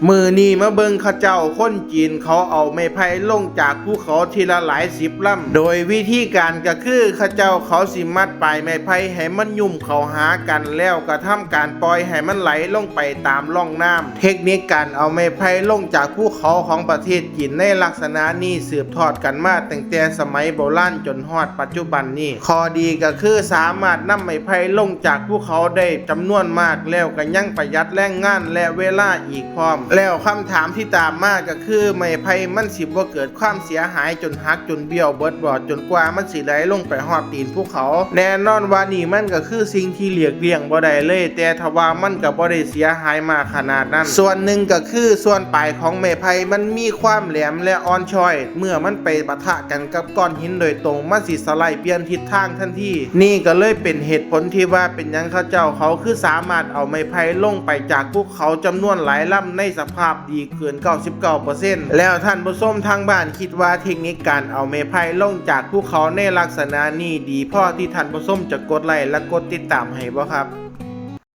ມື້ນີ້ມາເບິ່ງເຂົາເຈົ້າຄົນຈີນເຂົາເອົາໄມ້ໄຜ່ລົງຈາກພູເຂົາທີລະຫຼາຍສິບລຳ ໂດຍວິທີການກໍຄືເຂົາເຈົ້າເຂົາຊິມັດປາຍໄມ້ໄຜ່ໃຫ້ມັນຫຍຸ້ມເຂົ້າຫາກັນ ແລ້ວກໍທຳການປ່ອຍໃຫ້ມັນໄຫຼລົງໄປຕາມຮ່ອງນ້ຳ. ເທັກນິກການເອົາໄມ້ໄຜ່ລົງຈາກພູເຂົາຂອງປະເທດຈີນໃນລັກສະນະນີ້ສືບທອດກັນມາຕັ້ງແຕ່ສະໄໝໂບລານຈົນຮອດປັດຈຸບັນນີ້. ຂໍ້ດີກໍຄືສາມາດນຳໄມ້ໄຜ່ລົງຈາກພູເຂົາໄດ້ຈຳນວນມາກ ແລ້ວກໍຍັງປະຢັດແຮງງານ ແລະ ເວລາອີກພ້ອມ. ແລ້ວຄຳຖາມທີ່ຕາມມາກໍຄື ໄມ້ໄຜ່ມັນຊິບໍ່ເກີດຄວາມເສຍຫາຍຈົນຫັກຈົນບ້ຽວເບິດບໍ່ ຈົນກວ່າມັນຊິໄຫຼລົງໄປຮອດຕີນພູເຂົາ? ແນ່ນອນວ່ານີ້ມັນກໍຄືສິ່ງທີ່ຫຼີກລ່ຽງບໍ່ໄດ້ເລີຍ, ແຕ່ທວ່າມັນກໍບໍ່ໄດ້ເສຍຫາຍມາກຂະໜາດນັ້ນ. ສ່ວນໜຶ່ງກໍຄືສ່ວນປາຍຂອງໄມ້ໄຜ່ມັນມີຄວາມແຫຼມ ແລະ ອ່ອນຊ້ອຍ, ເມື່ອມັນໄປປະທະກັນກັບກ້ອນຫີນໂດຍຕົງ ມັນຊິສະໄລປ່ຽນທິດທາງທັນທີ. ນີ້ກໍເລີຍເປັນເຫດຜົນທີ່ວ່າເປັນຫຍັງເຂົາເຈົ້າເຂົາຄືສາມາດເອົາໄມ້ໄຜ່ລົງໄປຈາກພູເຂົາຈຳນວນຫຼາຍລຳໃນສະພາບດີເກີນເກົ້າສິບເກົ້າເປີເຊັນ. ແລ້ວທ່ານຜູ້ຊົມທາງບ້ານຄິດວ່າເທັກນິກການເອົາໄມ້ໄຜ່ລົງຈາກພູເຂົາໃນລັກສະນະນີ້ດີພໍທີ່ທ່ານຜູ້ຊົມຈະກົດໄລ ແລະ ກົດຕິດຕາມໃຫ້ບໍ່ຄັບ?